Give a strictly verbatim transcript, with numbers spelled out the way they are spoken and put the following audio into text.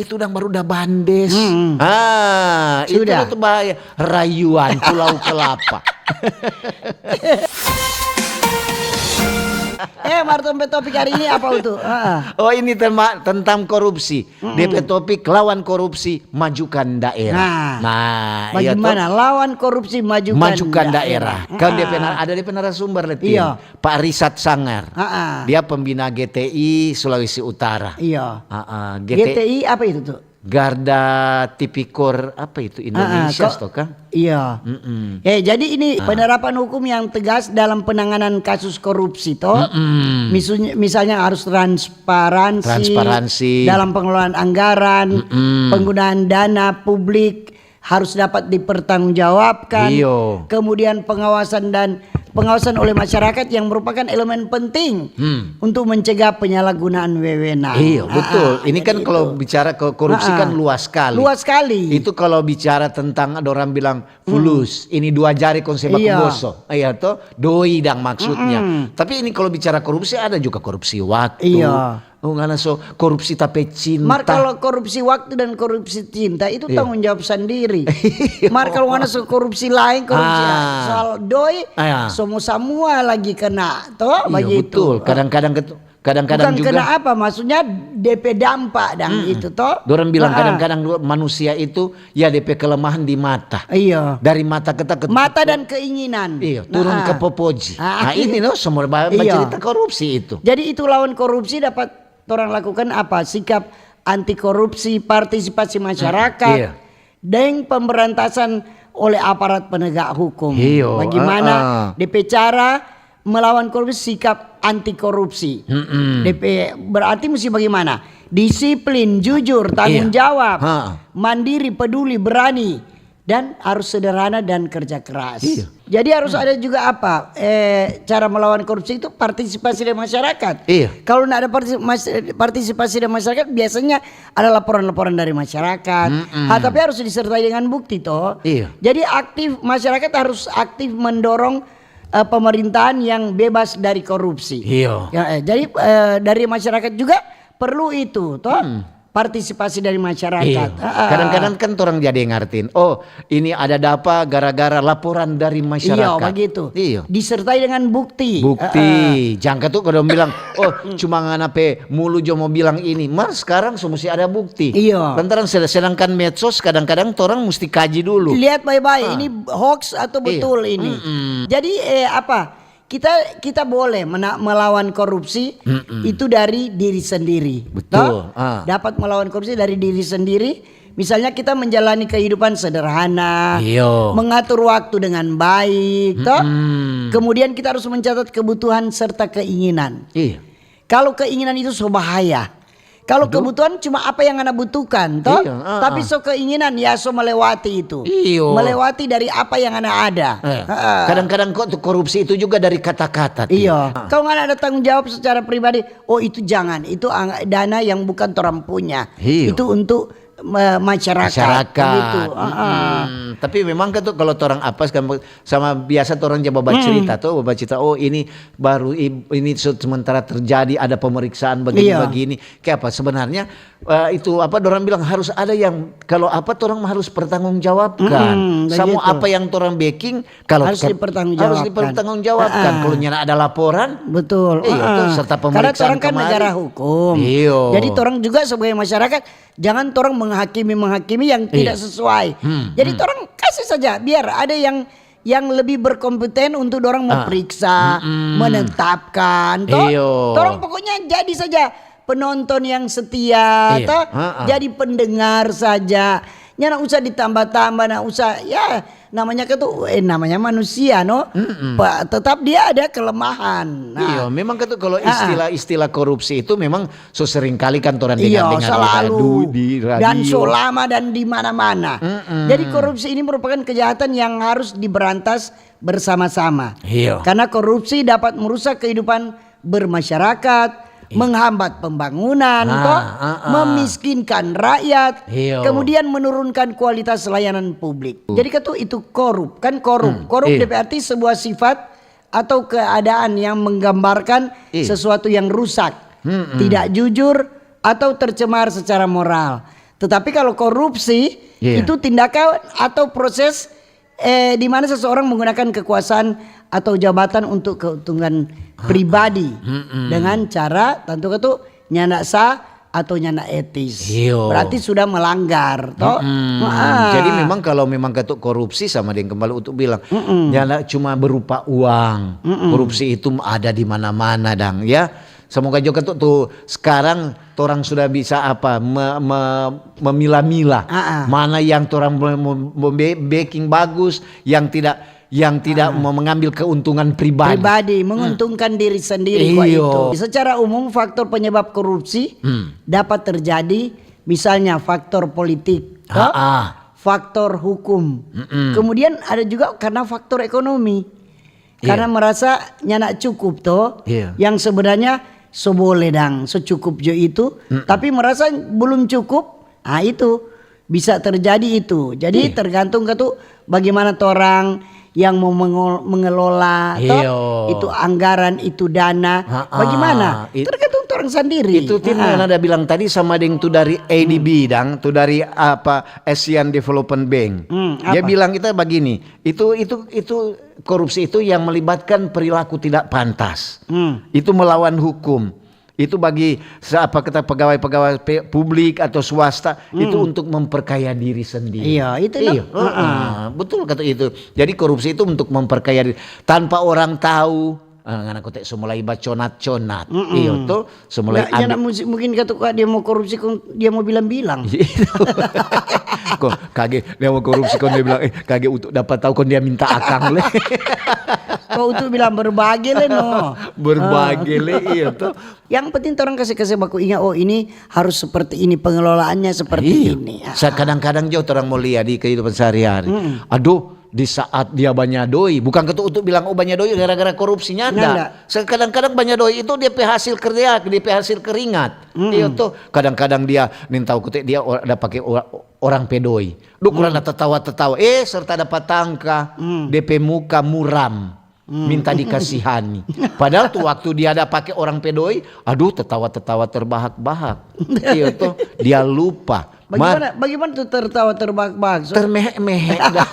Itu dang baru da bandes. Hmm. Ah, itu Sudah. Itu bahaya. Rayuan Pulau Kelapa. Eh, Marton pe topik hari ini apa itu? Ah. Oh, ini tema tentang korupsi. Mm-mm. De pe topik lawan korupsi, majukan daerah. Nah, iya bagaimana to? Lawan korupsi, majukan Majukan daerah. Daerah. Kan dia Ah. pernah ada, dia pernah narasumber, Letin. Iya. Pak Risat Sangar. Ah, ah. Dia pembina G T I Sulawesi Utara. Iya. Ah, ah. G T I G T I apa itu tuh? Garda Tipikor apa itu, Indonesia, Ah, ah, kok to, kan? Iya. Mm-mm. Eh, jadi ini Ah. penerapan hukum yang tegas dalam penanganan kasus korupsi, to. Mm-mm. Misalnya, misalnya harus transparansi Transparansi. dalam pengelolaan anggaran, Mm-mm. penggunaan dana publik harus dapat dipertanggungjawabkan. Iyo. Kemudian pengawasan dan pengawasan oleh masyarakat yang merupakan elemen penting Hmm. untuk mencegah penyalahgunaan wewenang. Iyo, Ah, betul. ah, Ini jadi kan kalau itu. bicara ke korupsi Ah, ah. kan luas sekali. Luas sekali. Itu kalau bicara tentang ada orang bilang Hmm. fulus, ini dua jari kong se baku Iya. goso. Iya to, doi dang maksudnya. Mm-mm. Tapi ini kalau bicara korupsi, ada juga korupsi waktu. Iya. Oh, ngana so korupsi ta pe cinta. Mar, kalau korupsi waktu dan korupsi cinta itu Iya. tanggung jawab sendiri. Iya. Mar, kalau ngana so korupsi lain, korupsi Ah. soal doi, Ah, ya. semua, semua lagi kena, to? Iya, Begitu. betul. Kadang-kadang ketu-, kadang-kadang Bukan juga kena apa, maksudnya de pe dampak dang Mm-mm. itu, to? Dorang bilang Ah. kadang-kadang manusia itu, ya, de pe kelemahan di mata. Iya. Dari mata kita ke Mata dan keinginan. Iya, turun Ah. ke popoji. Ah. Nah, ini loh, semua ba-, Iya. cerita korupsi itu. Jadi itu lawan korupsi dapat torang lakukan apa? Sikap anti korupsi, partisipasi masyarakat, Iya. deng pemberantasan oleh aparat penegak hukum. Iyo, Bagaimana ah, ah. de pe cara melawan korupsi, sikap anti korupsi. Mm-mm. De pe berarti mesti bagaimana? Disiplin, jujur, tanggung Iya. jawab, Ha. mandiri, peduli, berani, dan harus sederhana dan kerja keras. Iya. Jadi harus Hmm. ada juga apa? Eh, cara melawan korupsi itu partisipasi dari masyarakat. Iya. Kalau nggak ada parti-, mas-, partisipasi dari masyarakat, biasanya ada laporan-laporan dari masyarakat. Mm-mm. Ha, tapi harus disertai dengan bukti, toh. Iya. Jadi aktif, masyarakat harus aktif mendorong, eh, pemerintahan yang bebas dari korupsi. Iya. Ya, eh, jadi, eh, dari masyarakat juga perlu itu, toh. Hmm. Partisipasi dari masyarakat. Iya. Heeh. Kadang-kadang kan orang jadi ngartin, "Oh, ini ada dapa gara-gara laporan dari masyarakat." Iya, begitu. Iya. Disertai dengan bukti. Bukti. Heeh. Jangka tu kadang bilang, "Oh, cuma ngana pe mulu jo mo bilang ini." Mar sekarang so musti ada bukti. Iya. Lantaran sed-, sedangkan medsos kadang-kadang torang musti kaji dulu. Lihat bae-bae, Ah. ini hoax atau Iya. betul ini. Mm-mm. Jadi, eh, apa? Kita, kita boleh mena-, melawan korupsi Mm-mm. itu dari diri sendiri. Betul, Toh? ah. Dapat melawan korupsi dari diri sendiri. Misalnya kita menjalani kehidupan sederhana, Iyo. mengatur waktu dengan baik, toh? Mm-mm. Kemudian kita harus mencatat kebutuhan serta keinginan. Iya. Kalau keinginan itu so bahaya. Kalau Betul. kebutuhan cuma apa yang ngana butuhkan, toh? Iya, ah, Tapi ah. so keinginan, ya so melewati itu. Iyo. Melewati dari apa yang ngana ada. Eh, Heeh. kadang-kadang kok tu korupsi itu juga dari kata-kata, Ti. Iyo. Ah. Kalau ngana ada tanggung jawab secara pribadi, oh, itu jangan. Itu ang-, dana yang bukan torang punya. Iyo. Itu untuk, eh, masyarakat. Masyarakat. Begitu. Heeh. Mm-mm. Tapi memang kan tu kalau torang apa, sama biasa torang ja babacerita Mm. tu, babacerita, "Oh, ini baru i-, ini se-, sementara terjadi, ada pemeriksaan begini, Iya. begini." Kayak apa sebenarnya, eh, itu apa dorang bilang harus ada yang, kalau apa torang harus pertanggungjawabkan. Mm-mm, Sama begitu. apa yang torang beking, kalau Harus ke-, dipertanggungjawabkan. harus dipertanggungjawabkan. Ah. Kalau nyana ada laporan, Betul. Iya, Ah. tuh, serta Karena pemeriksaan torang kan kembali. negara hukum. Iyo. Jadi torang juga sebagai masyarakat, jangan torang menghakimi-menghakimi yang Iya. tidak sesuai. Hmm, Jadi hmm. torang kasih saja, biar ada yang, yang lebih berkompeten untuk dorang Ah. memeriksa, Mm-mm. menetapkan, toh? Iyo. Torang pokoknya jadi saja penonton yang setia, Iya. toh? Ah, ah. Jadi pendengar saja. Nyana usah ditambah-tambah, na usah, ya, namanya kan tu, eh, namanya manusia, no? Mm-mm. Pa-, tetap dia ada kelemahan. Nah. Iyo, memang kan tu kalau Ah, ah. istilah-istilah korupsi itu memang so sering kali kan torang Iyo, dengar-dengar di selalu. radu-, di Dan radio. so lama dan di mana-mana. Mm-mm. Jadi korupsi ini merupakan kejahatan yang harus diberantas bersama-sama. Iyo. Karena korupsi dapat merusak kehidupan bermasyarakat, Iyo. menghambat pembangunan, Ah, toh, ah, ah. memiskinkan rakyat, Iyo. kemudian menurunkan kualitas layanan publik. Jadi kan tu itu korup, kan korup. Hmm, Korup iyo. de pe arti sebuah sifat atau keadaan yang menggambarkan Iya. sesuatu yang rusak, Mm-mm. tidak jujur, atau tercemar secara moral. Tetapi kalau korupsi, iya, itu tindakan atau proses, eh, di mana seseorang menggunakan kekuasaan atau jabatan untuk keuntungan pribadi dengan cara tantu katu nyanda sah atau nyanda etis. Iyo. Berarti sudah melanggar, toh? Mm-mm. Jadi memang kalau memang katu korupsi sama deng kembali untuk bilang, nyanda cuma berupa uang. Korupsi itu ada di mana-mana, dang, ya. Semoga juga tuh, tuh sekarang torang sudah bisa apa, me-, me-, memilah-milah mana yang torang mo-, mo-, mo-, be-, beking bagus, yang tidak, yang tidak mau mengambil keuntungan pribadi. Pribadi, menguntungkan diri sendiri, kwa itu. Secara umum, faktor penyebab korupsi dapat terjadi, misalnya faktor politik, toh? Faktor hukum. Kemudian ada juga karena faktor ekonomi. Karena merasa nyanda cukup, toh. Yang sebenarnya so boleh dang, so cukup jo itu, tapi merasa belum cukup, ah, itu bisa terjadi itu. Jadi tergantung katu bagaimana torang yang mau mengol-, mengelola, toh, itu anggaran, itu dana. Bagaimana? Tergantung torang sandiri. Itu Tin yang ada bilang tadi sama deng tu dari A D B dang, tu dari apa, Asian Development Bank. Dia bilang kita bagini, itu, itu, itu korupsi itu yang melibatkan perilaku tidak pantas. Itu melawan hukum. Itu bagi se-, apa kata pegawai-pegawai pe-, publik atau swasta, itu untuk memperkaya diri sendiri. Iya, itu. Iya, betul kata itu. Jadi korupsi itu untuk memperkaya diri tanpa orang tahu. Ah, ngana kote so mulai baconat-conat. Iyo, to, so mulai. Nggak, ambil. Mungkin kata kok dia mau korupsi, kong dia mau bilang-bilang. Kong kage dia mau korupsi, kong dia bilang, "Eh, kage untuk dapat tahu, kong dia minta akang le." Kok untuk bilang berbage le, no. Berbage le, iyo, to. Yang penting torang kase-kase baku inga, oh, ini harus seperti ini, pengelolaannya seperti ini. Sa-, kadang-kadang jo torang mo lia di kehidupan sehari-hari. Aduh, di saat dia banya doi, bukan katu untuk bilang, "Oh, banya doi gara-gara korupsi," nyanda. Kadang-kadang banya doi itu dia pe hasil kerja, dia pe hasil keringat. Iyo to, kadang-kadang dia nintau kute dia or-, ada pake or-, orang pe doi. Duh, kurang ada tatawa-tatawa. Eh, serta dapat tangka, dia pe muka muram. Minta dikasihani. Padahal tu waktu dia ada pake orang pe doi, aduh, tatawa-tatawa terbahak-bahak. Iyo to, dia lupa. Bagaimana, bagaimana tu tertawa terbahak-bahak? So termehek-mehek dah.